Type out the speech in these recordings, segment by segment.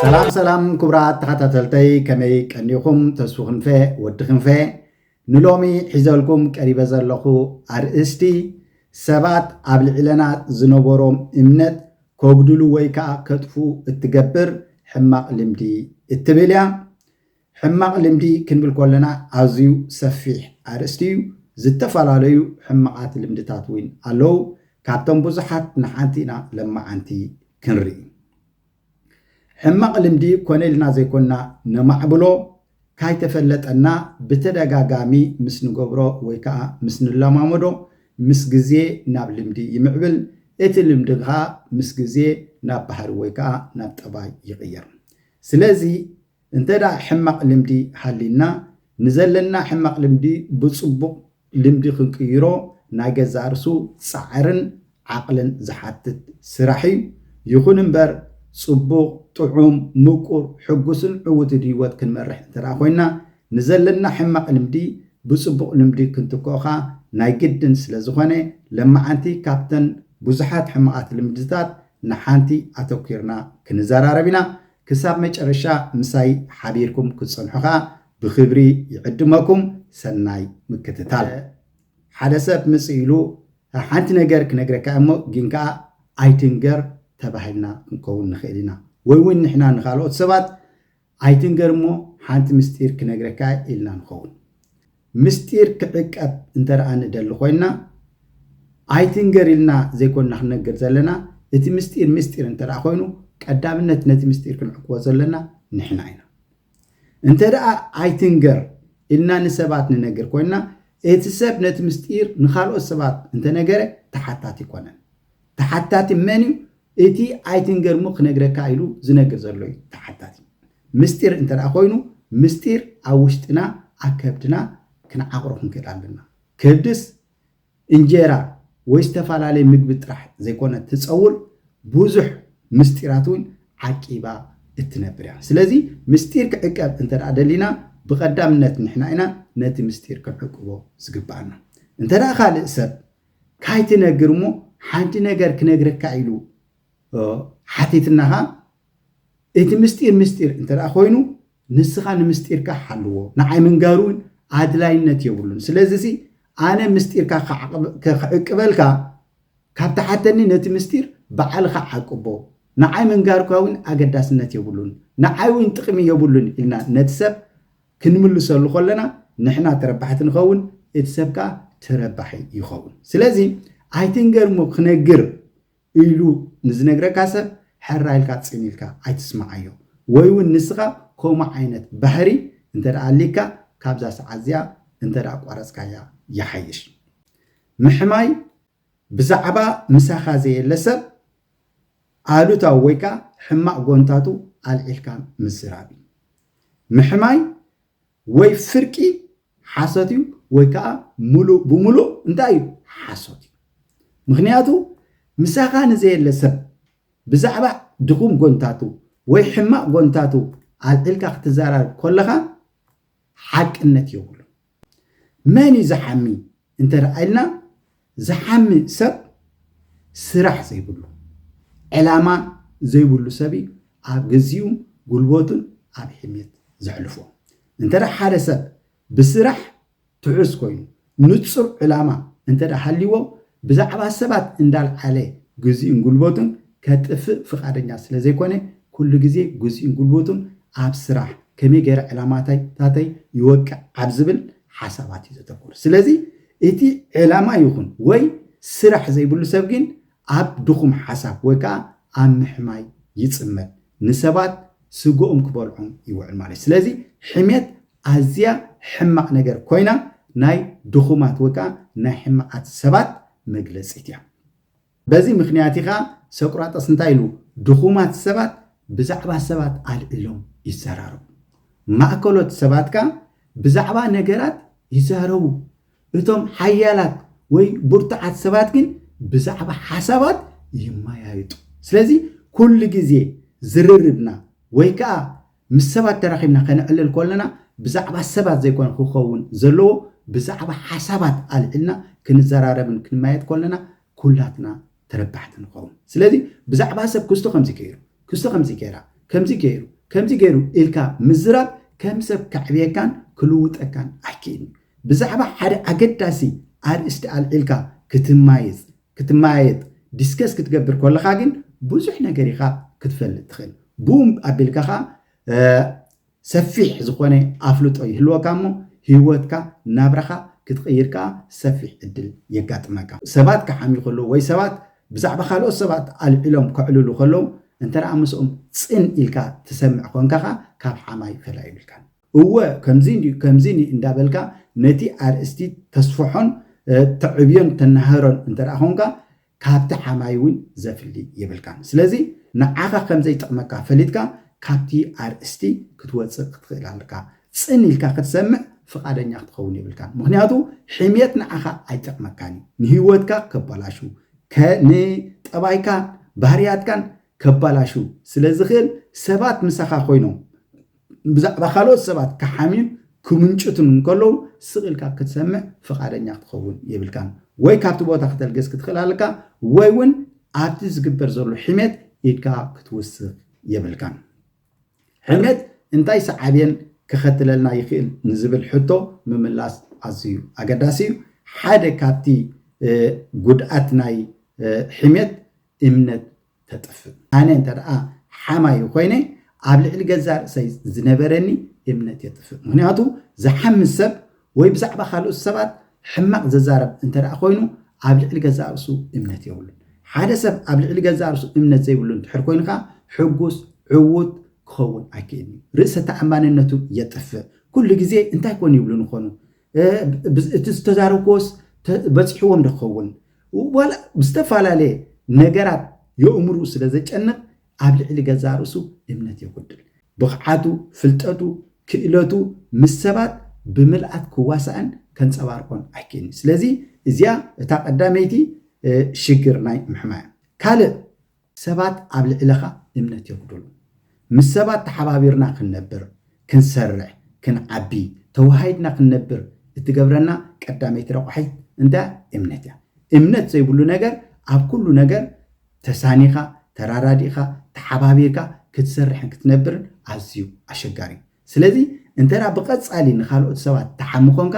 ሰላም ሰላም ክቡራት ተኸታተልተይ፣ ከመይ ቀኒኹም? ተስፉ ክንፈ፣ ወዲ ክንፈ፣ ንሎሚ ሒዘልኩም ቀሪበ ዘለኹ ኣርእስቲ፣ ሰባት ኣብ ልዕለና ዝነበሮም እምነት ከጉድሉ ወይ ከኣ ከጥፍኡ እትገብር ሕማቕ ልምዲ እትብል እያ። ሕማቕ ልምዲ ክንብል ከለና ኣዝዩ ሰፊሕ ኣርእስቲ እዩ። ዝተፈላለዩ ሕማቓት ልምድታት እውን ኣለዉ። ካብቶም ብዙሓት ንሓንቲ ኢና ለማዓንቲ ክንርኢ። ሕማቕ ልምዲ ኮነ ኢልና ዘይኮንና ነማዕብሎ፣ ካይተፈለጠና ብተደጋጋሚ ምስ ንገብሮ ወይ ከኣ ምስ ንለማመዶ፣ ምስ ግዜ ናብ ልምዲ ይምዕብል። እቲ ልምዲ ከኣ ምስ ግዜ ናብ ባህሪ ወይ ከኣ ናብ ጠባይ ይቕየር። ስለዚ እንተ ደኣ ሕማቕ ልምዲ ሃልዩና፣ ንዘለና ሕማቕ ልምዲ ብጽቡቕ ልምዲ ክንቅይሮ ናይ ገዛእ ርእሱ ጻዕርን ዓቕልን ዝሓትት ስራሕ እዩ። ይኹን እምበር፣ ጽቡቕ፣ ጥዑም፣ ምቁር፣ ሕጉስን ዕዉትን ህይወት ክንመርሕ እንተ ደኣ ኮይንና፣ ንዘለና ሕማቕ ልምዲ ብጽቡቕ ልምዲ ክንትክኦ ኸኣ ናይ ግድን ስለ ዝኾነ፣ ለማዓንቲ ካብተን ብዙሓት ሕማቓት ልምድታት ንሓንቲ ኣተኲርና ክንዘራረብ ኢና። ክሳብ መጨረሻ ምሳይ ሓቢርኩም ክትጸንሑ ኸኣ ብኽብሪ ይዕድመኩም። ሰናይ ምክትታል። ሓደ ሰብ ምጽእ ኢሉ ሓንቲ ነገር ክነግረካ እሞ ግን ከኣ ኣይትንገር ተባሂልና ክንከውን ንኽእል ኢና። ወይ እውን ንሕና ንኻልኦት ሰባት ኣይትንገር እሞ ሓንቲ ምስጢር ክነግረካ ኢልና ንኸውን። ምስጢር ክዕቀብ እንተ ደኣ ንደሊ ኮይንና፣ ኣይትንገር ኢልና ዘይኮንና ክንነግር ዘለና፣ እቲ ምስጢር ምስጢር እንተ ደኣ ኮይኑ፣ ቀዳምነት ነቲ ምስጢር ክንዕቅቦ ዘለና ንሕና ኢና። እንተ ደኣ ኣይትንገር ኢልና ንሰባት ንነግር ኮይንና፣ እቲ ሰብ ነቲ ምስጢር ንኻልኦት ሰባት እንተነገረ ተሓታቲ ኣይኮነን። ተሓታቲ መን እዩ? እቲ ኣይትንገር እሞ ክነግረካ ኢሉ ዝነግር ዘሎ እዩ ተሓታቲ። ምስጢር እንተ ደኣ ኮይኑ፣ ምስጢር ኣብ ውሽጥና፣ ኣብ ከብድና ክንዓቕሮ ክንክእል ኣለና። ከብድስ እንጀራ ወይ ዝተፈላለየ ምግቢ ጥራሕ ዘይኮነ ትጸውር፣ ብዙሕ ምስጢራት እውን ዓቂባ እትነብር እያ። ስለዚ ምስጢር ክዕቀብ እንተ ደኣ ደሊና፣ ብቐዳምነት ንሕና ኢና ነቲ ምስጢር ክንዕቅቦ ዝግብኣና። እንተ ደኣ ካልእ ሰብ ካይትነግር እሞ ሓንቲ ነገር ክነግረካ ኢሉ፣ እ፣ ሓቲትናኻ፣ እቲ ምስጢር ምስጢር እንተ ደኣ ኮይኑ፣ ንስኻ ንምስጢርካ ሓልዎ፣ ንዓይ ምንጋሩ እውን ኣድላይነት የብሉን። ስለዚ ሲ ኣነ ምስጢርካ ክዓቕብ-፣ ክዕቅበልካ ካብ ትሓተኒ ነቲ ምስጢር ባዕልኻ ዓቅቦ። ንዓይ ምንጋርካ እውን ኣገዳስነት የብሉን፣ ንዓይ እውን ጥቕሚ የብሉን ኢልና ነቲ ሰብ ክንምልሰሉ ከለና ንሕና ተረባሕቲ ንኸውን፣ እቲ ሰብ ከኣ ተረባሒ ይኸውን። ስለዚ ኣይትንገር እሞ ክነግር ኢሉ ንዝነግረካ ሰብ ሕራይ ኢልካ ጽን ኢልካ ኣይትስምዓዮ። ወይ እውን ንስኻ ከምኡ ዓይነት ባህሪ እንተ ደኣ ኣሊካ ካብዛ ሰዓት እዚኣ እንተ ደኣ ኣቋረጽካያ ይሓይሽ። ምሕማይ ብዛዕባ ምሳኻ ዘየለ ሰብ ኣሉታዊ ወይ ከኣ ሕማቕ ጎንታቱ ኣልዒልካ ምዝራብ እዩ። ምሕማይ ወይ ፍርቂ ሓሶት እዩ ወይ ከኣ ሙሉእ ብሙሉእ እንታይ እዩ? ሓሶት እዩ። ምኽንያቱ ምሳኻ ንዘየለ ሰብ ብዛዕባ ድኹም ጎንታቱ ወይ ሕማቕ ጎንታቱ ኣልዒልካ ክትዘራረብ ከለኻ ሓቅነት የብሉን። መን እዩ ዝሓሚ እንተ ደኣ ኢልና፣ ዝሓሚ ሰብ ስራሕ ዘይብሉ፣ ዕላማ ዘይብሉ ሰብ እዩ ኣብ ግዜኡን ጉልበቱን ኣብ ሕሜት ዘሕልፎ። እንተ ደኣ ሓደ ሰብ ብስራሕ ትሑዝ ኮይኑ፣ ንጹር ዕላማ እንተ ደኣ ሃልይዎ፣ ብዛዕባ ሰባት እንዳልዓለ ግዜኡን ጉልበቱን ከጥፍእ ፍቓደኛ ስለ ዘይኮነ፣ ኩሉ ግዜ ግዜኡን ጉልበቱን ኣብ ስራሕ፣ ከመይ ገይረ ዕላማታተይ ይወቅዕ ኣብ ዝብል ሓሳባት እዩ ዘተኩር። ስለዚ እቲ ዕላማ ይኹን ወይ ስራሕ ዘይብሉ ሰብ ግን ኣብ ድኹም ሓሳብ ወይ ከኣ ኣብ ምሕማይ ይጽመድ፣ ንሰባት ስግኦም ክበልዖም ይውዕል ማለት እዩ። ስለዚ ሕሜት ኣዝያ ሕማቕ ነገር ኮይና ናይ ድኹማት ወይ ከኣ ናይ ሕማቓት ሰባት መግለጺት እያ። በዚ ምኽንያት እዩ ከኣ ሶቅራጠስ እንታይ ኢሉ? ድኹማት ሰባት ብዛዕባ ሰባት ኣልዒሎም ይዘራረቡ። ማእከሎት ሰባት ከኣ ብዛዕባ ነገራት ይዛረቡ። እቶም ሓያላት ወይ ብርቱዓት ሰባት ግን ብዛዕባ ሓሳባት ይመያየጡ። ስለዚ ኩሉ ግዜ ዝርርብና ወይ ከኣ ምስ ሰባት ተራኺብና ከነዕልል ከለና ብዛዕባ ሰባት ዘይኮነ ክኸውን ዘለዎ፣ ብዛዕባ ሓሳባት ኣልዒልና ክንዘራረብን ክንመያየጥ ከለና ኩላትና ተረባሕቲ ንኸውን። ስለዚ ብዛዕባ ሰብ ክስቶ ከምዚ ገይሩ፣ ክስቶ ከምዚ ገይራ፣ ከምዚ ገይሩ፣ ከምዚ ገይሩ ኢልካ ምዝራብ ከም ሰብ ከዕብየካን ክልውጠካን ኣይክእልን። ብዛዕባ ሓደ ኣገዳሲ ኣርእስቲ ኣልዒልካ ክትማየጥ ክትማየጥ ዲስከስ ክትገብር ከለኻ ግን ብዙሕ ነገር ኢኻ ክትፈልጥ ትኽእል። ብኡ ኣቢልካ ኸዓ ሰፊሕ ዝኾነ ኣፍልጦ ይህልወካ እሞ ህይወትካ ናብራኻ ክትቕይር ከኣ ሰፊሕ ዕድል የጋጥመካ። ሰባት ክሓምዩ ከለዉ ወይ ሰባት ብዛዕባ ካልኦት ሰባት ኣልዒሎም ከዕልሉ ከለዉ እንተ ደኣ ምስኦም ጽን ኢልካ ትሰምዕ ኮንካ ኸኣ ካብ ሓማይ ፈላይ ይብልካን። እወ ከምዚ እንድዩ ከምዚ እንድዩ እንዳበልካ ነቲ ኣርእስቲ ተስፍሖን ተዕብዮን ተናህሮን እንተ ደኣ ኾንካ ካብቲ ሓማይ እውን ዘፍሊ የብልካን። ስለዚ ንዓኻ ከም ዘይጠቕመካ ፈሊጥካ ካብቲ ኣርእስቲ ክትወፅእ ክትኽእል ኣለካ። ፅን ኢልካ ክትሰምዕ ፍቓደኛ ክትኸውን የብልካን። ምኽንያቱ ሕምየት ንዓኻ ኣይጠቕመካን እዩ። ንህይወትካ ከባላሹ፣ ንጠባይካ ባህርያትካን ከባላሹ ስለ ዝኽእል ሰባት ምሳኻ ኮይኖም ብዛዕባ ካልኦት ሰባት ክሓምዩን ክምንጭቱን እንከለዉ ስቕ ኢልካ ክትሰምዕ ፍቓደኛ ክትኸውን የብልካን። ወይ ካብቲ ቦታ ክተልግስ ክትኽእል ኣለካ ወይ እውን ኣብቲ ዝግበር ዘሎ ሕሜት ኢድካ ክትውስኽ የብልካን። ሕሜት እንታይ ሰዓብየን ክኸትለልና ይኽእል ንዝብል ሕቶ ምምላስ ኣዝዩ ኣገዳሲ እዩ። ሓደ ካብቲ ጉድኣት ናይ ሕሜት እምነት ተጥፍእ። ኣነ እንተ ደኣ ሓማዩ ኮይነ ኣብ ልዕሊ ገዛ ርእሰይ ዝነበረኒ እምነት የጥፍእ። ምክንያቱ ዝሓሚ ሰብ ወይ ብዛዕባ ካልኦት ሰባት ሕማቕ ዘዛረብ እንተ ደኣ ኮይኑ ኣብ ልዕሊ ገዛ ርእሱ እምነት የብሉን። ሓደ ሰብ ኣብ ልዕሊ ገዛ ርእሱ እምነት ዘይብሉ እንድሕር ኮይኑ ከኣ ሕጉስ፣ ዕዉት ክኸውን ኣይክእልን እዩ። ርእሰ ተኣማንነቱ የጥፍእ። ኩሉ ግዜ እንታይ ኮን ይብሉ ንኾኑ እቲ ዝተዛረብክዎስ በፂሕዎም ዶ ክኸውን ዋላ ብዝተፈላለየ ነገራት የእምርኡ ስለ ዘጨንቕ ኣብ ልዕሊ ገዛ ርእሱ እምነት የጉድል። ብቕዓቱ፣ ፍልጠቱ፣ ክእለቱ ምስ ሰባት ብምልኣት ክዋሳእን ከንፀባርቆን ኣይክእልን። ስለዚ እዚኣ እታ ቀዳመይቲ ሽግር ናይ ምሕማያ። ካልእ ሰባት ኣብ ልዕለኻ እምነት የጉድሉ። ምስ ሰባት ተሓባቢርና ክንነብር፣ ክንሰርሕ፣ ክንዓቢ፣ ተወሃይድና ክንነብር እትገብረና ቀዳመይቲ ረቋሒት እንታይ እምነት እያ። እምነት ዘይብሉ ነገር ኣብ ኩሉ ነገር ተሳኒኻ፣ ተራዳዲእኻ፣ ተሓባቢርካ ክትሰርሕን ክትነብርን ኣዝዩ ኣሸጋሪ እዩ። ስለዚ እንተ ብቐጻሊ ንኻልኦት ሰባት ተሓሚ ኮንካ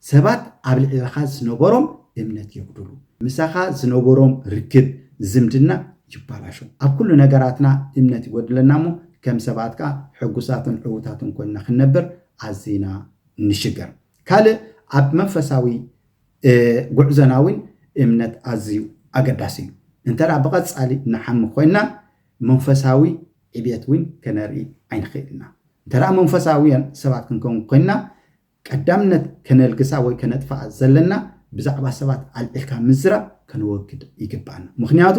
ሰባት ኣብ ልዕለኻ ዝነበሮም እምነት የጉድሉ። ምሳኻ ዝነበሮም ርክብ ዝምድና ይባላሾ። ኣብ ኩሉ ነገራትና እምነት ይጎድለና እሞ ከም ሰባት ከኣ ሕጉሳትን ዕዉታትን ኮይንና ክንነብር ኣዚና ንሽገር። ካልእ ኣብ መንፈሳዊ ጉዕዞና እውን እምነት ኣዝዩ ኣገዳሲ እዩ። እንተ ብቐጻሊ ንሓሚ ኮይንና መንፈሳዊ ዕብየት እውን ከነርኢ ኣይንኽእልና። እንተ መንፈሳውያን ሰባት ክንከውን ኮይንና ቀዳምነት ከነልግሳ ወይ ከነጥፍኣ ዘለና ብዛዕባ ሰባት ኣልዒልካ ምዝራብ ከነወግድ ይግባኣና። ምኽንያቱ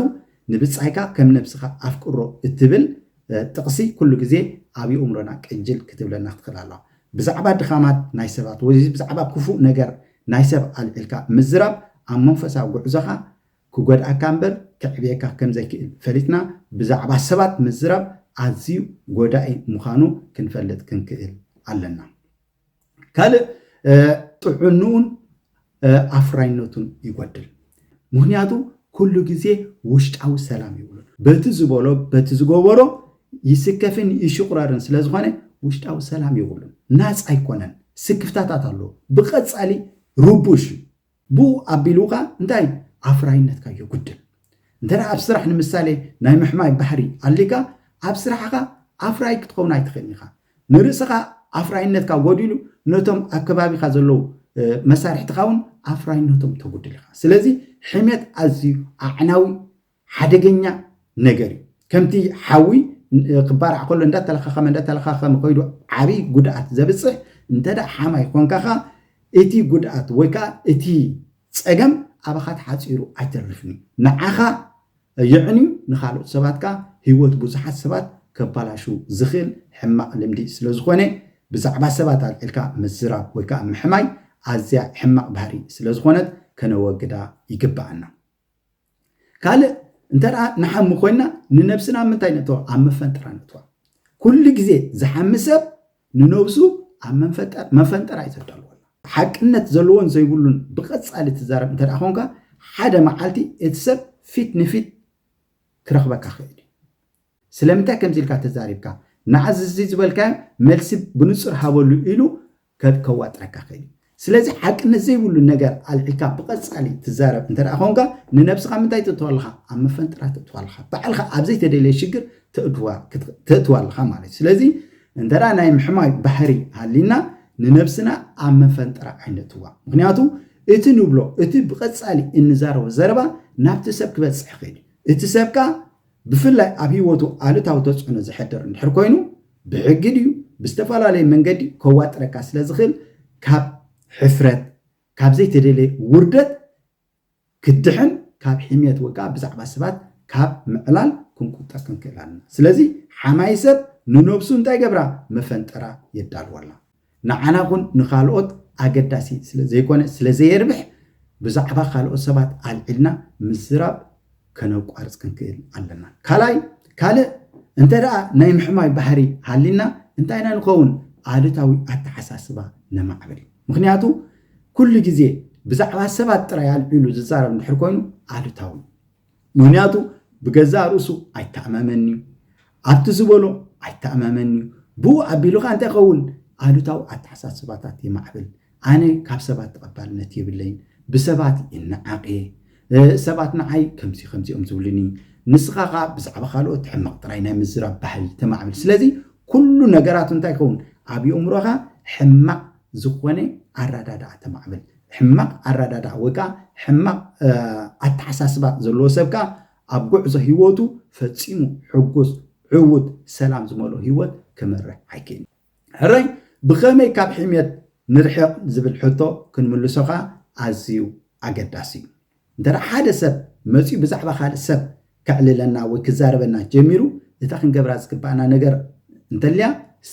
ንብጻይካ ከም ነብስኻ ኣፍቅሮ እትብል ጥቕሲ ኩሉ ግዜ ኣብ የእምሮና ቅንጅል ክትብለና ክትኽእል ኣለዋ። ብዛዕባ ድኻማት ናይ ሰባት ወይ ብዛዕባ ክፉእ ነገር ናይ ሰብ ኣልዒልካ ምዝራብ ኣብ መንፈሳዊ ጉዕዞኻ ክጎድኣካ እምበር ከዕብየካ ከም ዘይክእል ፈሊጥና ብዛዕባ ሰባት ምዝራብ ኣዝዩ ጎዳኢ ምዃኑ ክንፈልጥ ክንክእል ኣለና። ካልእ ጥዕንኡን ኣፍራይነቱን ይጎድል። ምኽንያቱ ኩሉ ግዜ ውሽጣዊ ሰላም ይብሉን በቲ ዝበሎ በቲ ዝገበሮ ይስከፍን ይሽቑረርን ስለ ዝኾነ ውሽጣዊ ሰላም ይብሉን ናፃ ኣይኮነን። ስክፍታታት ኣለዎ። ብቐፃሊ ርቡሽ እዩ። ብኡ ኣቢሉ ኸዓ እንታይ ኣፍራይነትካ የጉድል። እንተ ኣብ ስራሕ ንምሳሌ ናይ ምሕማይ ባህሪ ኣሊካ ኣብ ስራሕኻ ኣፍራይ ክትኸውን ኣይትኽእልን ኢኻ። ንርእስኻ ኣፍራይነትካ ጎዲሉ ነቶም ኣብ ከባቢኻ ዘለዉ መሳርሕትኻ እውን ኣፍራይነቶም ተጉድል ኢኻ። ስለዚ ሕሜት ኣዝዩ ኣዕናዊ ሓደገኛ ነገር እዩ። ከምቲ ሓዊ ክባራዕ ከሎ እንዳተለኻኸመ እንዳተለኻኸመ ከይዱ ዓብዪ ጉድኣት ዘብፅሕ እንተ ሓማይ ኮንካኻ እቲ ጉድኣት ወይ ከዓ እቲ ፀገም ኣባኻ ተሓፂሩ ኣይተርፍን እዩ። ንዓኻ የዕንዩ ንኻልኦት ሰባት ከዓ ህይወት ብዙሓት ሰባት ከባላሹ ዝኽእል ሕማቕ ልምዲ ስለ ዝኾነ ብዛዕባ ሰባት ኣልዒልካ ምዝራብ ወይ ከዓ ምሕማይ ኣዝያ ሕማቕ ባህሪ ስለ ዝኾነት ከነወግዳ ይግባኣና። ካልእ እንተ ንሓሚ ኮይና ንነብስና ምንታይ ነእትዋ ኣብ መፈንጠራ ነእትዋ። ኩሉ ግዜ ዝሓሚ ሰብ ንነብሱ ኣብ መፈንጠራ እዩ ዘዳልወላ። ሓቅነት ዘለዎን ዘይብሉን ብቐጻሊ ትዛረብ እንተ ኮንካ ሓደ መዓልቲ እቲ ሰብ ፊት ንፊት ክረኽበካ ክእል እዩ። ስለምንታይ ከምዚ ኢልካ ተዛሪብካ? ንዓዚ ዝበልካዮ መልሲ ብንጹር ሃበሉ ኢሉ ከዋጥረካ ክእል እዩ። ስለዚ ሓቅነት ዘይብሉ ነገር ኣልዒልካ ብቐጻሊ ትዛረብ እንተ ደኣ ኾንካ፣ ንነብስኻ ምንታይ ትእትዋ ኣለኻ? ኣብ መፈንጥራ ትእትዋ ኣለኻ። ባዕልኻ ኣብ ዘይተደለየ ሽግር ተእትዋ ኣለኻ ማለት እዩ። ስለዚ እንተ ደኣ ናይ ምሕማይ ባህሪ ሃሊና፣ ንነብስና ኣብ መፈንጥራ ኣይነእትዋ። ምኽንያቱ እቲ ንብሎ፣ እቲ ብቐጻሊ እንዛረቦ ዘረባ ናብቲ ሰብ ክበጽሕ ይኽእል እዩ። እቲ ሰብ ከኣ ብፍላይ ኣብ ህይወቱ ኣሉታዊ ተጽዕኖ ዘሕድር እንድሕር ኮይኑ፣ ብሕጊ ድዩ ብዝተፈላለየ መንገዲ ከዋጥረካ ስለ ዝኽእል፣ ካብ ሕፍረት፣ ካብ ዘይተደለየ ውርደት ክትድሕን፣ ካብ ሕምየት ወይ ከዓ ብዛዕባ ሰባት ካብ ምዕላል ክንቁጠብ ክንክእል ኣለና። ስለዚ ሓማይ ሰብ ንነብሱ እንታይ ገብራ? መፈንጠራ የዳልወላ። ንዓና ኹን ንኻልኦት ኣገዳሲ ስለ ዘይኮነ፣ ስለ ዘየርብሕ፣ ብዛዕባ ካልኦት ሰባት ኣልዒልና ምዝራብ ከነቋርጽ ክንክእል ኣለና። ካልኣይ፣ ካልእ እንተ ደኣ ናይ ምሕማይ ባህሪ ሃሊና እንታይ ኢና ንኸውን? ኣሉታዊ ኣተሓሳስባ ነማዕብል። ምኽንያቱ ኩሉ ግዜ ብዛዕባ ሰባት ጥራይ ኣልዒሉ ዝዛረብ እንድሕር ኮይኑ ኣሉታዊ። ምኽንያቱ ብገዛእ ርእሱ ኣይተኣማመን እዩ፣ ኣብቲ ዝበሎ ኣይተኣማመን እዩ። ብኡ ኣቢሉ ኸኣ እንታይ ይኸውን? ኣሉታዊ ኣተሓሳስባታት የማዕብል። ኣነ ካብ ሰባት ተቐባልነት የብለይን፣ ብሰባት ይነዓቕ እየ፣ እ፣ ሰባት ንዓይ ከምዚ ከምዚኦም ዝብሉኒ፣ ንስኻ ኸኣ ብዛዕባ ካልኦት ሕማቕ ጥራይ ናይ ምዝራብ ባህሪ ተማዕብል። ስለዚ ኩሉ ነገራቱ እንታይ ይኸውን? ኣብ የእምሮኻ ሕማቕ ዝኾነ ኣረዳድኣ ተማዕብል። ሕማቕ ኣረዳድኣ ወይ ከዓ ሕማቕ፣ እ፣ ኣተሓሳስባ ዘለዎ ሰብ ከኣ ኣብ ጉዕዞ ህይወቱ ፈጺሙ ሕጉስ፣ ዕዉት፣ ሰላም ዝመልኦ ህይወት ክመርሕ ኣይክእልን። ሕራይ ብኸመይ ካብ ሕምየት ንርሕቕ ዝብል ሕቶ ክንምልሶ ከኣ ኣዝዩ ኣገዳሲ እዩ። እንተ ደኣ ሓደ ሰብ መጺኡ ብዛዕባ ካልእ ሰብ ከዕልለና ወይ ክዛረበና ጀሚሩ፣ እታ ክንገብራ ዝግባኣና ነገር እንተልያ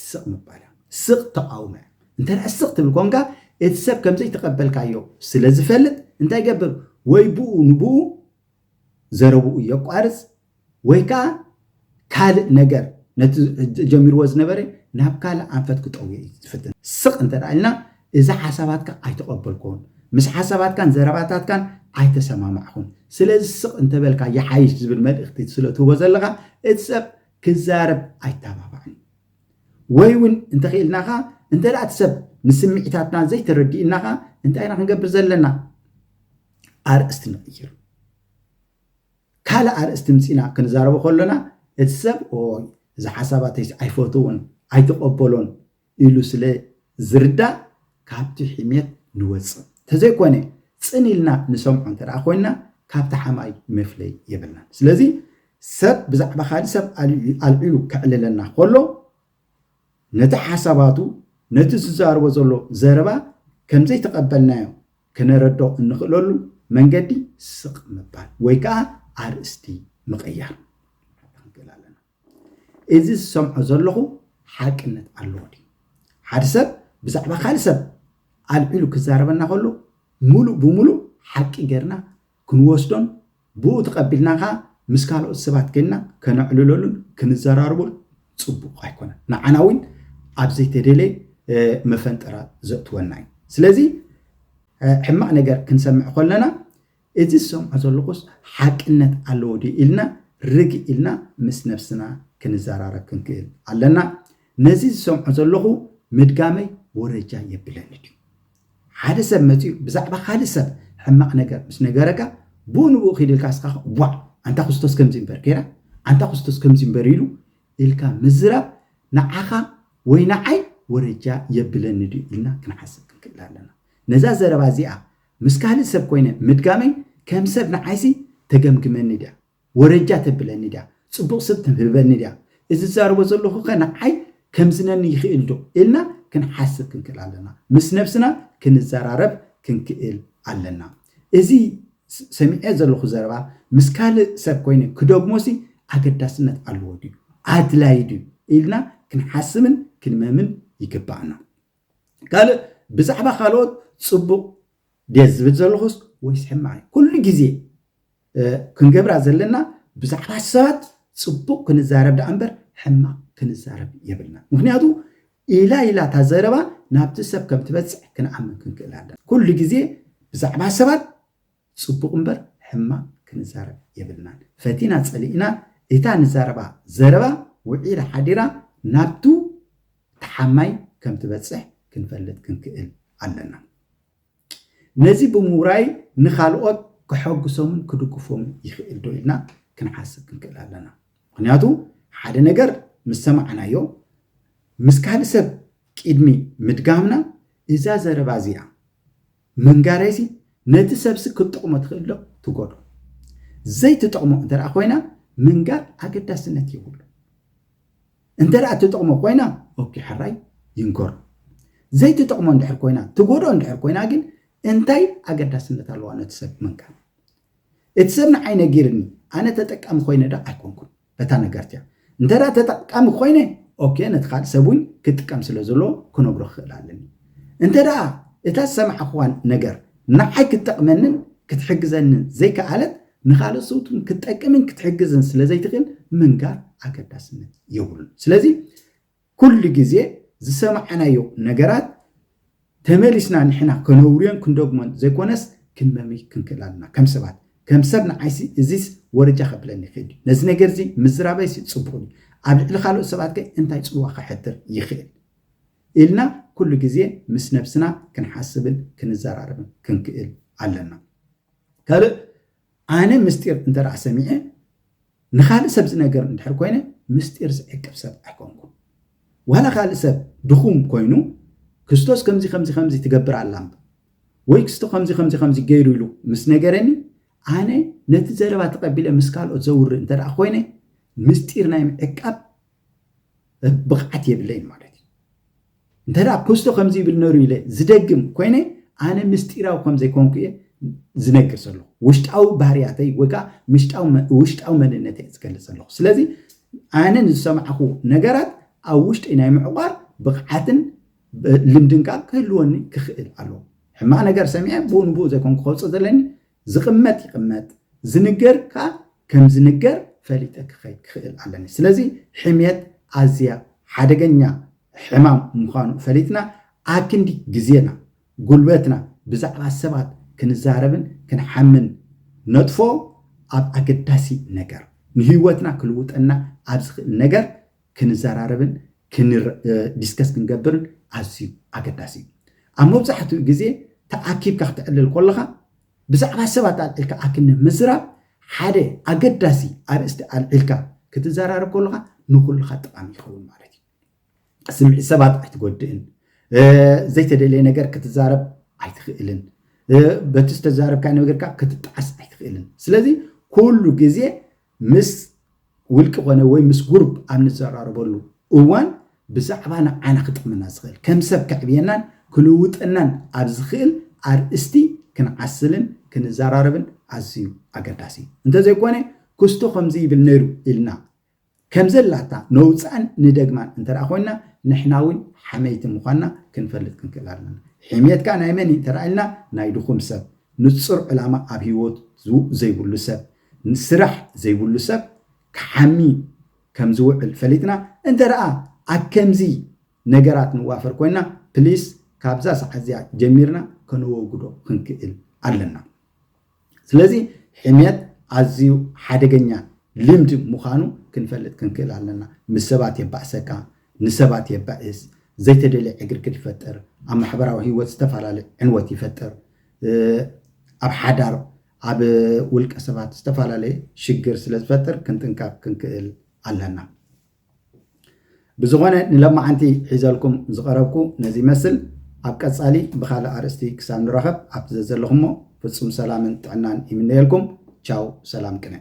ስቕ ምባል እያ። ስቕ ተቓውሞ እያ። እንተ ደኣ ስቕ ትብል ኮንካ፣ እቲ ሰብ ከም ዘይተቐበልካዮ ስለ ዝፈልጥ እንታይ ይገብር? ወይ ብኡ ንብኡ ዘረብኡ የቋርጽ፣ ወይ ከኣ ካልእ ነገር ነቲ ጀሚርዎ ዝነበረ ናብ ካልእ ኣንፈት ክጠውዮ እዩ ዝፍትን። ስቕ እንተ ደኣ ኢልና፣ እዚ ሓሳባትካ ኣይተቐበልኩዎን፣ ምስ ሓሳባትካን ዘረባታትካን ኣይተሰማማዕኩን። ስለዚ ስቕ እንተበልካ ይሓይሽ ዝብል መልእኽቲ ስለ ትህቦ ዘለኻ፣ እቲ ሰብ ክዛረብ ኣይተባባዕን። ወይ እውን እንተኽኢልና ኸኣ፣ እንተ ደኣ እቲ ሰብ ንስምዒታትና ዘይተረዲእና ኸኣ፣ እንታይ ኢና ክንገብር ዘለና? ኣርእስቲ ንቕይር። ካልእ ኣርእስቲ ምጺና ክንዛረቦ ከሎና፣ እቲ ሰብ፣ "ኦይ፣ እዚ ሓሳባተይስ ኣይፈትዎን፣ ኣይተቐበሎን" ኢሉ ስለ ዝርዳእ፣ ካብቲ ሕሜት ንወጽእ። እንተዘይኮነ፣ ጽን ኢልና ንሰምዖ እንተ ደኣ ኮይንና፣ ካብቲ ሓማይ መፍለይ የብልናን። ስለዚ፣ ሰብ ብዛዕባ ካልእ ሰብ ኣልዒ-፣ ኣልዒሉ ከዕልለና ከሎ፣ ነቲ ሓሳባቱ፣ ነቲ ዝዛረቦ ዘሎ ዘረባ ከም ዘይተቐበልናዮ ከነረድኦ እንኽእለሉ መንገዲ ስቕ ምባል ወይ ከኣ ኣርእስቲ ምቕያር ክንክእል ኣለና። እዚ ዝሰምዖ ዘለኹ ሓቅነት ኣለዎ ድዩ? ሓደ ሰብ ብዛዕባ ካልእ ሰብ ኣልዒሉ ክዛረበና ከሎ፣ ምሉእ ብምሉእ ሓቂ ጌርና ክንወስዶን ብኡ ተቐቢልና ኸዓ ምስ ካልኦት ሰባት ኮይንና ከነዕልለሉን ክንዘራረበሉ ጽቡቕ ኣይኮነን። ንዓና እውን ኣብ ዘይተደለየ፣ እ፣ መፈንጠራ ዘእትወና እዩ። ስለዚ፣ እ፣ ሕማቕ ነገር ክንሰምዕ ከለና፣ "እዚ ዝሰምዖ ዘለኹስ ሓቅነት ኣለዎ ድዩ?" ኢልና ርግእ ኢልና ምስ ነብስና ክንዘራረብ ክንክእል ኣለና። "ነዚ ዝሰምዖ ዘለኹ ምድጋመይ ወረጃ የብለኒ ድዩ?" ሓደ ሰብ መጺኡ ብዛዕባ ካልእ ሰብ ሕማቕ ነገር ምስ ነገረካ፣ ብኡ ንብኡ ኺድ ኢልካ እስኻ፣ "ዋዕ፣ ኣንታ ክርስቶስ ከምዚ እምበር ጌራ፣ ኣንታ ክርስቶስ ከምዚ እምበር" ኢሉ ኢልካ ምዝራብ ንዓኻ ወይ ንዓይ ወረጃ የብለኒ ድዩ ኢልና ክንሓስብ ክንክእል ኣለና። ነዛ ዘረባ እዚኣ ምስ ካልእ ሰብ ኮይነ ምድጋመይ ከም ሰብ ንዓይሲ ተገምግመኒ ድያ? ወረጃ ተብለኒ ድያ? ጽቡቕ ስም ትህበኒ ድያ? እዚ ዝዛረቦ ዘለኹ ከ ንዓይ ከምዝነኒ ይኽእል ዶ? ኢልና ክንሓስብ ክንክእል ኣለና። ምስ ነብስና ክንዘራረብ ክንክእል ኣለና። እዚ ስ-፣ ሰሚዐ ዘለኹ ዘረባ ምስ ካልእ ሰብ ኮይነ ክደግሞሲ ኣገዳስነት ኣለዎ ድዩ? ኣድላዪ ድዩ? ኢልና ክንሓስብን ክንመምን ይግባኣና። ካልእ ብዛዕባ ካልኦት ጽቡቕ ድየ ዝብል ዘለኹስ ወይስ ሕማቕ እዩ? ኩሉ ግዜ፣ እ፣ ክንገብራ ዘለና ብዛዕባ ሰባት ጽቡቕ ክንዛረብ ደኣ እምበር ሕማቕ ክንዛረብ የብልና። ምኽንያቱ ኢላ ኢላ እታ ዘረባ ናብቲ ሰብ ከም ትበጽሕ ክንኣምን ክንክእል ኣለና። ኩሉ ግዜ ብዛዕባ ሰባት ጽቡቕ እምበር ሕማቕ ክንዛረብ የብልናን። ፈቲና ጸሊእና እታ ንዛረባ ዘረባ ውዒላ ሓዲራ ናብቱ ተሓማይ ከም ትበጽሕ ክንፈልጥ ክንክእል ኣለና። ነዚ ብምውራይ ንኻልኦት ከሐጉሶምን ክድግፎምን ይኽእል ዶ ኢልና ክንሓስብ ክንክእል ኣለና። ምኽንያቱ ሓደ ነገር ምስ ሰማዕናዮ ምስ ካልእ ሰብ ቅድሚ ምድጋምና እዛ ዘረባ እዚኣ ምንጋረይሲ ነቲ ሰብሲ ክትጠቕሞ ትኽእል ዶ ትጎዶ? ዘይትጠቕሞ እንተ ደኣ ኮይና ምንጋር ኣገዳስነት የብሉ። እንተ ደኣ ትጠቕሞ ኮይና ኦኬ ሕራይ ይንገሮ። ዘይትጠቕሞ እንድሕር ኮይና ትጎዶ እንድሕር ኮይና ግን እንታይ ኣገዳስነት ኣለዋ ነቲ ሰብ ምንጋር? እቲ ሰብ ንዓይ ነጊርኒ ኣነ ተጠቃሚ ኮይነ ዶ ኣይኮንኩን በታ ነገርትያ? እንተ ደኣ ተጠቃሚ ኮይነ ኦኬ ነቲ ካልእ ሰብ እውን ክጥቀም ስለ ዘለዎ ክነግሮ ክኽእል ኣለኒ። እንተ ደኣ እታ ዝሰማዕኽዋን ነገር ንዓይ ክትጠቕመንን ክትሕግዘንን ዘይከኣለት ንኻልእ ሰውትን ክትጠቅምን ክትሕግዝን ስለ ዘይትኽእል ምንጋር ኣገዳስነት የብሉን። ስለዚ ኩሉ ግዜ ዝሰማዕናዮ ነገራት ተመሊስና ንሕና ከነውርዮን ክንደግሞን ዘይኮነስ ክንመሚ ክንክእል ኣለና። ከም ሰባት ከም ሰብ ንዓይሲ እዚስ ወረጃ ከብለኒ ይኽእል እዩ። ነዚ ነገር እዚ ምዝራበይሲ ጽቡቕ እዩ። ኣብ ልዕሊ ካልኦት ሰባት ከ እንታይ ጽልዋ ከሕድር ይኽእል ኢልና ኩሉ ግዜ ምስ ነብስና ክንሓስብን ክንዘራረብን ክንክእል ኣለና። ካልእ ኣነ ምስጢር እንተ ደኣ ሰሚዐ ንኻልእ ሰብ ዝነገር እንድሕር ኮይነ ምስጢር ዝዕቅብ ሰብ ኣይኮንኩን። ዋላ ካልእ ሰብ ድኹም ኮይኑ ክርስቶስ ከምዚ ከምዚ ከምዚ ትገብር ኣላ እምበር ወይ ክስቶ ከምዚ ከምዚ ከምዚ ገይሩ ኢሉ ምስ ነገረኒ ኣነ ነቲ ዘረባ ተቐቢለ ምስ ካልኦት ዘውሪ እንተ ደኣ ኮይነ ምስጢር ናይ ምዕቃብ ብቕዓት የብለይን ማለት እዩ። እንተ ደኣ ክስቶ ከምዚ ይብል ነሩ ኢለ ዝደግም ኮይነ ኣነ ምስጢራዊ ከም ዘይኮንኩ እየ ዝነግር ዘለኹ። ውሽጣዊ ባህርያተይ ወይ ከዓ ውሽጣዊ መ- ውሽጣዊ መንነተይ እየ ዝገልፅ ዘለኹ። ስለዚ ኣነ ንዝሰማዕኹ ነገራት ኣብ ውሽጠይ ናይ ምዕቋር ብቕዓትን ብ- ልምድን ከዓ ክህልወኒ ክኽእል ኣለዎ። ሕማቕ ነገር ሰሚዐ ብኡ ንብኡ ዘይኮንኩ ከውፅእ ዘለኒ ዝቕመጥ ይቕመጥ ዝንገር ከዓ ከም ዝንገር ፈሊጠ ክኸይድ ክኽእል ኣለኒ። ስለዚ ሕምየት ኣዝያ ሓደገኛ ሕማም ምዃኑ ፈሊጥና ኣክንዲ ግዜና ጉልበትና ብዛዕባ ሰባት ክንዛረብን ክንሓምን ነጥፎ ኣብ ኣገዳሲ ነገር ንህይወትና ክልውጠና ኣብ ዝኽእል ነገር ክንዘራረብን ዲስከስ ክንገብርን ኣዝዩ ኣገዳሲ እዩ። ኣብ መብዛሕትኡ ግዜ ተኣኪብካ ክተዕልል ከለኻ ብዛዕባ ሰባት ኣልዒልካ ኣክንዲ ምዝራብ ሓደ ኣገዳሲ ኣርእስቲ ኣልዒልካ ክትዘራረብ ከለኻ ንኩልኻ ጠቓሚ ይኸውን ማለት እዩ። ስምዒት ሰባት ኣይትጎድእን። ዘይተደለየ ነገር ክትዛረብ ኣይትኽእልን። በቲ ዝተዛረብካ ነገርካ ክትጣዓስ ኣይትኽእልን። ስለዚ ኩሉ ግዜ ምስ ውልቂ ኮነ ወይ ምስ ጉሩፕ ኣብ ንዘራረበሉ እዋን ብዛዕባ ንዓና ክጠቕመና ዝኽእል ከም ሰብ ከዕብየናን ክልውጠናን ኣብ ዝኽእል ኣርእስቲ ክንዓስልን ክንዘራረብን ኣዝዩ ኣገዳሲ እዩ። እንተዘይኮነ ክስቶ ከምዚ ይብል ነይሩ ኢልና ከም ዘላታ ነውፅኣን ንደግማን እንተ ደኣ ኮይንና ንሕና እውን ሓመይቲ ምዃንና ክንፈልጥ ክንክእል ኣለና። ሕምየት ከኣ ናይ መን እዩ እንተ ደኣ ኢልና ናይ ድኹም ሰብ ንጹር ዕላማ ኣብ ህይወቱ ዘይብሉ ሰብ ስራሕ ዘይብሉ ሰብ ክሓሚ ከም ዝውዕል ፈሊጥና እንተ ደኣ ኣብ ከምዚ ነገራት ንዋፈር ኮይንና ፕሊስ ካብዛ ሰዓት እዚኣ ጀሚርና ከነወግዶ ክንክእል ኣለና። ስለዚ ሕምየት ኣዝዩ ሓደገኛ ልምዲ ምዃኑ ክንፈልጥ ክንክእል ኣለና። ምስ ሰባት የባእሰካ፣ ንሰባት የባእስ፣ ዘይተደልየ ዕግርግር ይፈጥር፣ ኣብ ማሕበራዊ ህይወት ዝተፈላለየ ዕንወት ይፈጥር፣ ኣብ ሓዳር ኣብ ውልቀ ሰባት ዝተፈላለየ ሽግር ስለ ዝፈጥር ክንጥንቀቕ ክንክእል ኣለና። ብዝኾነ ንለማዓንቲ ሒዘልኩም ዝቐረብኩ ነዚ ይመስል። ኣብ ቀጻሊ ብኻልእ ኣርእስቲ ክሳብ ንራኸብ ኣብቲ ዘዘለኹሞ ፍጹም ሰላምን ጥዕናን ይምነየልኩም። ቻው፣ ሰላም ቅነ።